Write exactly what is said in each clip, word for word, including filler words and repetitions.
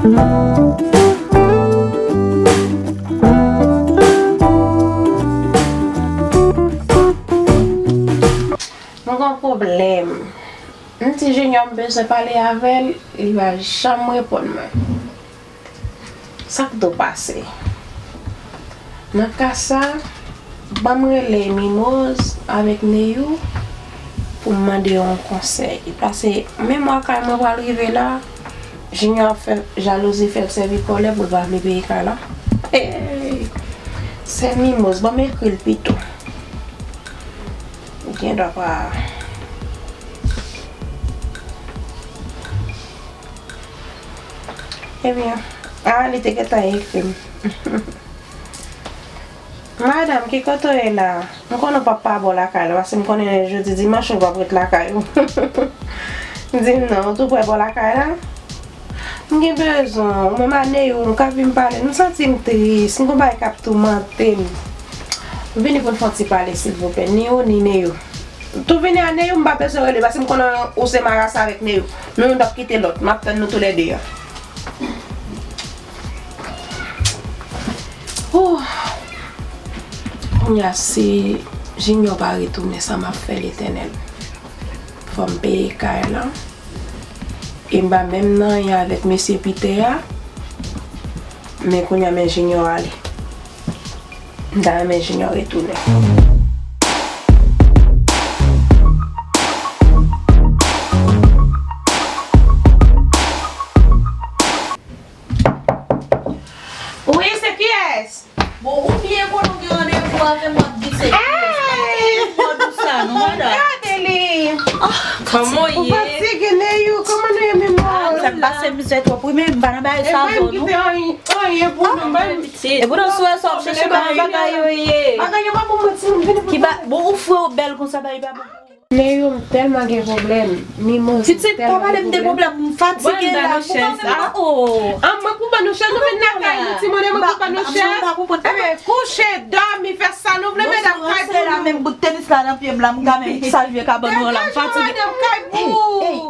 Mwen gen yon pwoblèm. M di Junior m bezwen pale avè l, li pa janm reponn mwen. Sa k do pase? Nan ka sa, ban m rele Mimoz avèk Neyou pou m mande yon konsèy. Paske menm mwa kay mwen pral rive la, Junior ap fè jalouzi, fè l sèvi kòlè pou l pa vle peye kay la. Hey! Sè Mimoz, ban m ekri l pito. Ou gen dwa pa. Ebyen, a, li te gentan ekri m. Madanm, ki kote w ye la? M konnen w p ap pa bò lakay la, paske m konnen jodi dimanch ou p ap ret lakay ou. M di m non, ou tou prè bò lakay la? M gen bezwen w, mwen m a Neyou, m ka vin pale, m santi m tris, m gon bagay k ap toumante m. Vini pou n fè yon ti pale, silvouplè, ni ou, ni Neyou. Tou vini a Neyou, m pa bezwen rele, paske m konnen ou se marasa avèk Neyou. Nou youn p ap kite lòt, m ap tann nou toulède a. Ouh. Kounye a, si Junior pa retounen, sa m ap fè, Letènèl? Fò m peye kay la. E m pa menm nan anyen avèk mesye Peter a. Men kounye a, men Junior ale. M ta renmen Junior retounen. Wi, se kiyès? Bon, ou byen konnen ou gen randevou avè m, w ap di se kiyès. Ey! Ou pa di sa, non, madanm. Gade li! Kòman w ye? Ou fatige, Neyou. Kòman nou ye, Mimoz? Ah, sa m pase mizè twòp, wi, men m pa nan bagay sa, non. Epa m kite anyen pou nou, m pa. E poutan, si w wè sa w ap chèche, pa nan bagay yo ye. Bagay yo pa bon, mwen, timoun, vini pou nou. Ki ba, bon, ou frè w bèl konsa, bagay pa bon. Neyou, m tèlman gen pwoblèm. Mimoz, m tèlman gen pwoblèm. Pitit, pa pale m de pwoblèm, m fatige la. Ou pa menm pa, oh. An, mwen pou ban nou chèz, nou vin lakay nou, timoun, mwen pou ban nou chèz. Ebyen, kouche, dòmi, fè sa nou vle, medam, kay pou nou. Menm bout tenis la nan pye m la, m ka menm salye kabann ou an la, m fatige. Degaje, madanm, kay pou ou.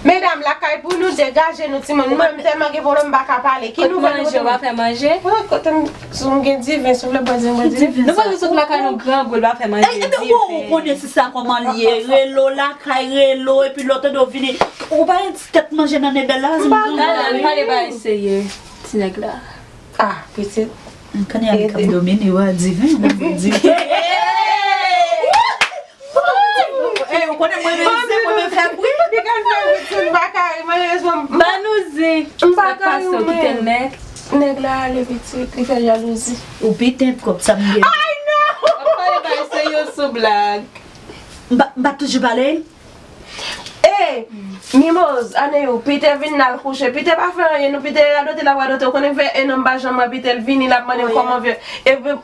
Medam, lakay pou nou, degaje nou, timoun. Mwen, m tèlman gen pwoblèm, m pa ka pale. Ki nouvèl nou? Kote manje, w pa fè manje? Wi, kote m, si m gen diven, si w vle bwè diven, bwè diven. Nou pa gen sot lakay nou, grangou, l pa fè manje, diven. Ou konnen si sa kòman l ye, relo lakay, relo, epi lòt ede w vini. Ou pa gen ti tèt manje nan nebèl la, si m grangou. Nana, nou pale bagay serye, ti nèg la. Ah, pitit. Kounye a li k ap domine, w a diven, w a diven. Ey, ou konnen mwen menm zen, mwen menm fè bri. Li ka fè bri, m pa ka ri, malerezman. Ban nou zen. M pa ka ri, ou menm. Nèg la ale pitit, li fè jalouzi. Ou piten twòp, sa m gen. Ay, non! W ap pale bagay serye sou blag. M pa, m pa toujou pale? Ey, Mimoz, ane yo, Peter vin n al kouche. Peter pa fè anyen, non, Peter radote, l ap radote. Ou konnen fè en an m pa janm wè Peter, l vini, l ap mande m kòman vye. Epi,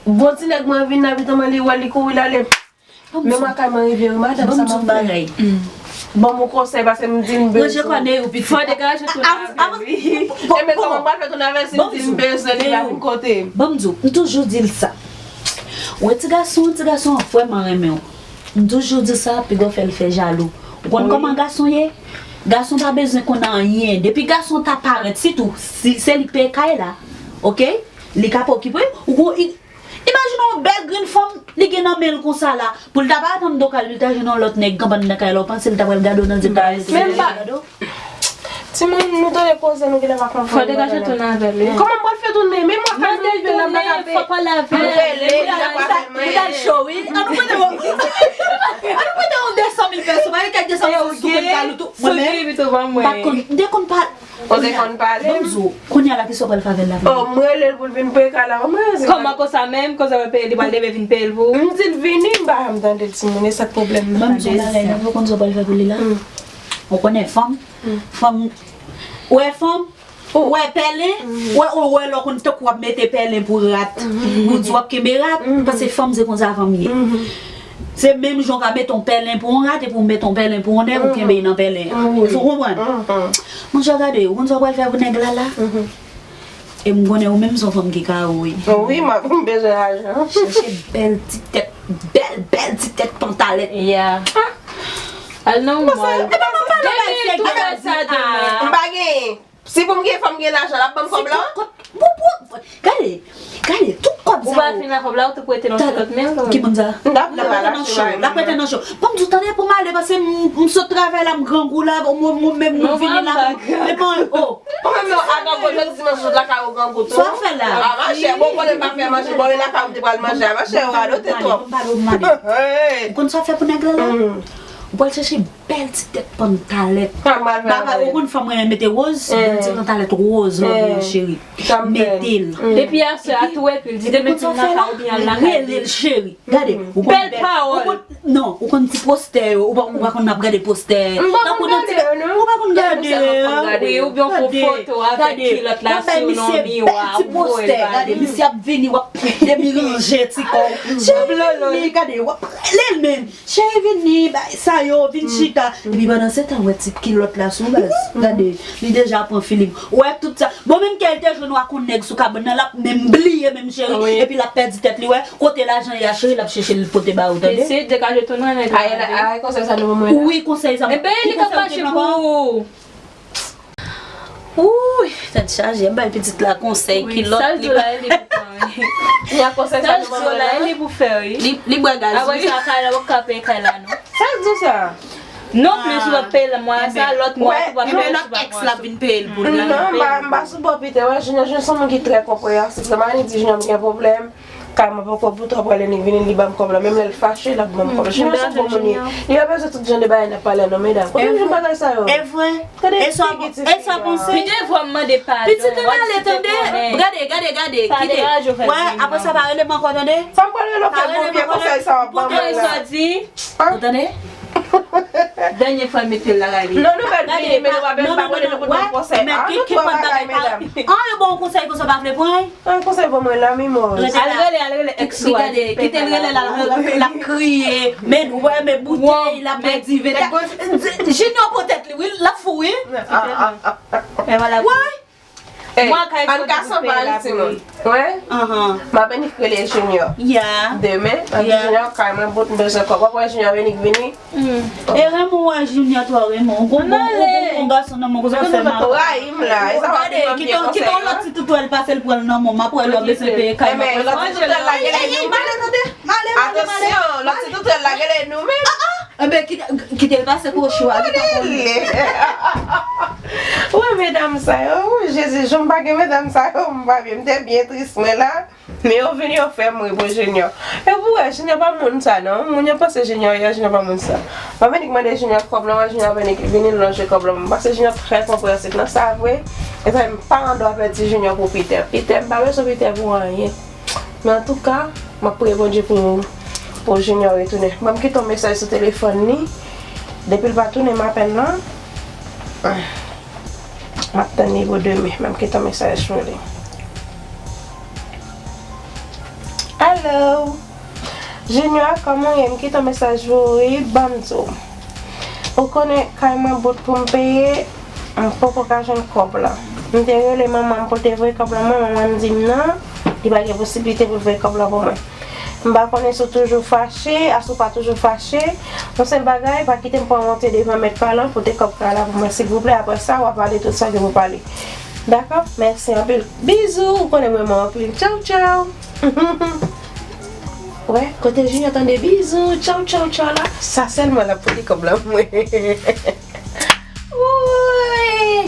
bon ti nèg mwen vin nan mitan mwen, li wè, li kouri, l ale. Men mwen kay mwen rive, wi, madanm, sa m ap fè. Ban m yon konsèy, paske m di m bezwen. Ranje kò Neyou, pitit. Fò degaje tout avè li. E men kòman m pral fè tounen avè l si m di m bezwen li pa vin kote m? Ban m di w, m toujou di l sa. Ou wè ti gason, ti gason an vrèman renmen w. M toujou di sa, piga w fè l fè jalou. Ou konn kòman gason ye? Gason pa bezwen konn anyen. Depi gason ta parèt, sitou, si se li k peye kay la, oke? Li ka pa okipe w. Ou kon, imajine yon bèl grenn fanm li gen nan men l konsa la. Pou l ta pa atann do kay li, pou l ta jwenn yon lòt nèg kanpe anndan kay la, ou panse l ta pral gade w nan zye, l ta pral gade w? Timoun, nou tande koze, nou genlè pa konprann. Fò degaje tounen avè l, wi. Kòman m pral fè tounen? Men mwen kay mwen rive la, m pa ka peye. Fò pale avè l. Mwen rele, li pa fè mwen. Li ta cho, wi. An nou prete yon, an nou prete yon de san mil pèso, pa gen kèk de san mil sou kont kalout ou. Mwen menm, m pa t konn, m te konn pa. Ou te konn pale? Ban m di w, kounye a la, kisa w pral fè avè l la? Oh, m rele l pou l vin peye kay la, mwen rele l. Kòman konsa menm, konsa w pral peye, li pral leve vin peye l pou ou? M di l vini, m pa janm tande l, timoun, e sa k pwoblèm nan. Ban m di w yon bagay, nèg, ou konn sa w pral fè pou li la? Ou konnen fanm? Fanm, ou wè fanm? Ou wè pèlen? Ou wè, ou wè lè w konn tankou w ap mete pèlen pou rat. Ou di w ap kenbe rat, paske fanm se konsa fanm ye. Se menm jan w ka mete yon pèlen pou yon rat, epi w mete yon pèlen pou yon nèg, ou kenbe nan pèlen an. Èske w konprann? Monchè, gade, ou konn sa w pral fè pou nèg la la? E m konnen ou menm se yon fanm ki kare, wi. Wi, m ap, m bezwen lajan. Chèche bèl ti tèt, bèl, bèl ti tèt pantalèt. Yeah. Al nan yon mòl. Demen, tou fè sa demen. M pa genyen. Si pou m gen fanm gen lajan, l ap ban m kòb la? Gade, gade, tout kòb sa yo. Ou pa fin ak kòb la, ou te prete nan sou lòt men. Ki moun sa? L ap prete nan cho, l ap prete nan cho. Ban m di w tande pou m ale, paske m sot travay la, m grangou la, mwen menm mwen vini la. Epi, oh. Ou menm non, a grangou, jodi dimanch ou sot lakay ou grangou tou. Sa w fè la? A machè, bon, konnen m pa fè manje, bon, e lakay ou m te pral manje a, machè, ou radote twòp. Ou konn sa w fè pou nèg la la? Ou pral chèche bèl ti tèt pantalèt. Baba, ou konn fanm renmen mete woz, bèl ti pantalèt woz, lòt li an cheri. Mete l. Depi aswè a tou epi l di demen ti lakay ou byen al lakay. Rele l cheri. Gade, ou konn bèl pawòl. Non, ou konn ti postè yo, ou pa konn ap gade postè. Ou pa konn gade yo, non? Ou pa konn gade yo. Wi, oubyen w fè foto avèk kilòt la sou yon miwa, ou voye l ba li. Gade, misye ap vini, w ap demiranje ti kò w. Cheri, gade, w ap rele l menm. Cheri, vini, bay sa yo, vin chita. Epi pandan se tan, w wè ti kilòt la sou baz. Gade, li deja pran filing. Ou wè tout sa. Bon, menm kè l te jwenn w ak yon nèg sou kabann nan, l ap menm bliye menm cheri. Epi l ap pèdi tèt li, wè. Kote lajan ye a, cheri, l ap chèche l pote ba ou, tande? Mesye, degaje tou nan nèg la, tande. Ay, konsèy sa nou ban mwen la. Wi, konsèy sa. Enben, li k ap mache pou ou. Wouy, tèt chaje, bay pitit la konsèy, kilòt li pa. Sa l di w la, e li pou pran, wi. Sa l di w la, e li pou fè, wi. Li, li bwè gaz, wi. Apre sa, kay la, w ap ka peye kay la, non. Sa l di w sa? Non plis, ou p ap peye l mwa sa, lòt mwa tou, w ap peye l, lòt èks la vin peye l pou li. Non, m pa, m pa sou bò Peter, wè, Junior, Junior se yon moun ki trè konpreyansif. Lè m annik di Junior m gen pwoblèm, kay mwen poko bout, apre lè li vini, li ban m kòb la. Menm lè l fache, l ap ban m kòb la. Junior se yon bon moun, li, li pa bezwen tout jan de bagay n ap pale non, medam. Kote m jwenn bagay sa yo? E vre. Gade figi ti fi a. Peter vwa m mande padon. Pitit ou ale, tande. Gade, gade, gade. Kite. Wè, apre sa, pa rele m ankò, tande. Sa m pral rele w fè bon vye konsèy sa w ap ban mwen la. Ou tande? Dènye fwa l mete l lakay li. Non, nou mèt vini, men nou pa, men nou pa konnen nou pou nou konsèy. A, nou twò bagay, medam. An, yo ba w konsèy konsa, w pa vle pran l? An, konsèy pou mwen la, mi mò. Al rele, al rele èks ou a. Kite l rele la, l ap kriye. Men, ou wè, men boutèy, l ap mèt dive. Junior potèt li, wi, l ap fou, wi. Wè. Ann ka sanba l, timoun. Wè. M ap annik rele Junior. Demen, m ap di Junior, kay mwen bout, m bezwen kòb. W ap wè Junior ap annik vini. E renmen w wè Junior twò renmen w. Gon bon, gon bon gason nan men w, gon fè mal. Rayi m la. Gade, kite yon lòt ti toutwèl pase l pran l nan men w. M ap wè lè w bezwen peye kay, m ap wè lòt ti toutwèl la genlè nou menm. Atansyon, lòt ti toutwèl la genlè nou menm. Enben, kite l pase kwochi w a, li pa konnen. Wè medam sa yo, wi, Jezi, jan m pa gen medam sa yo, m pa byen, m te byen tris mwen la. Men yo vini, yo fè m ri pou Junior. E pou wè, Junior pa moun sa non. Moun yo panse Junior ye, Junior pa moun sa. Mwen vini mande Junior kòb lan, Junior vini, vini lonje kòb lan. Paske Junior trè konpreyansif nan sa vre. E sa m pa an dwa pèdi Junior pou Peter. Peter, m pa bezwen Peter pou anyen. Men antouka, m ap priye Bondye pou, pou Junior retounen. Mwen m kite yon mesaj sou telefòn li. Depi l pa tounen m apèl lan. M ap tann li pou demen. Mwen m kite yon mesaj pou li. Hello. Junior, kòman w ye? M kite yon mesaj pou ou, wi, ban m di w. Ou konnen kay mwen bout pou m peye, m poko ka jwenn kòb la. M te rele manman m pou l te voye kòb la, manman mwen m di m non, li pa gen posiblite pou l voye kòb la pou mwen. M pa konnen si w toujou fache, a si w pa toujou fache. Yon sèl bagay, pa kite m pran w monte devan mèt pa lan, pote kòb kay la pou mwen, silvouplè. Apre sa, w a pale tout sa ke pou pale. Dakò? Mèsi anpil. Bizou, ou konnen m renmen w anpil. Tchaw, tchaw. Wè, kote Junior tande bizou, tchaw, tchaw, tchaw la, sa sèlman l ap pote kòb la pou mwen. Woy!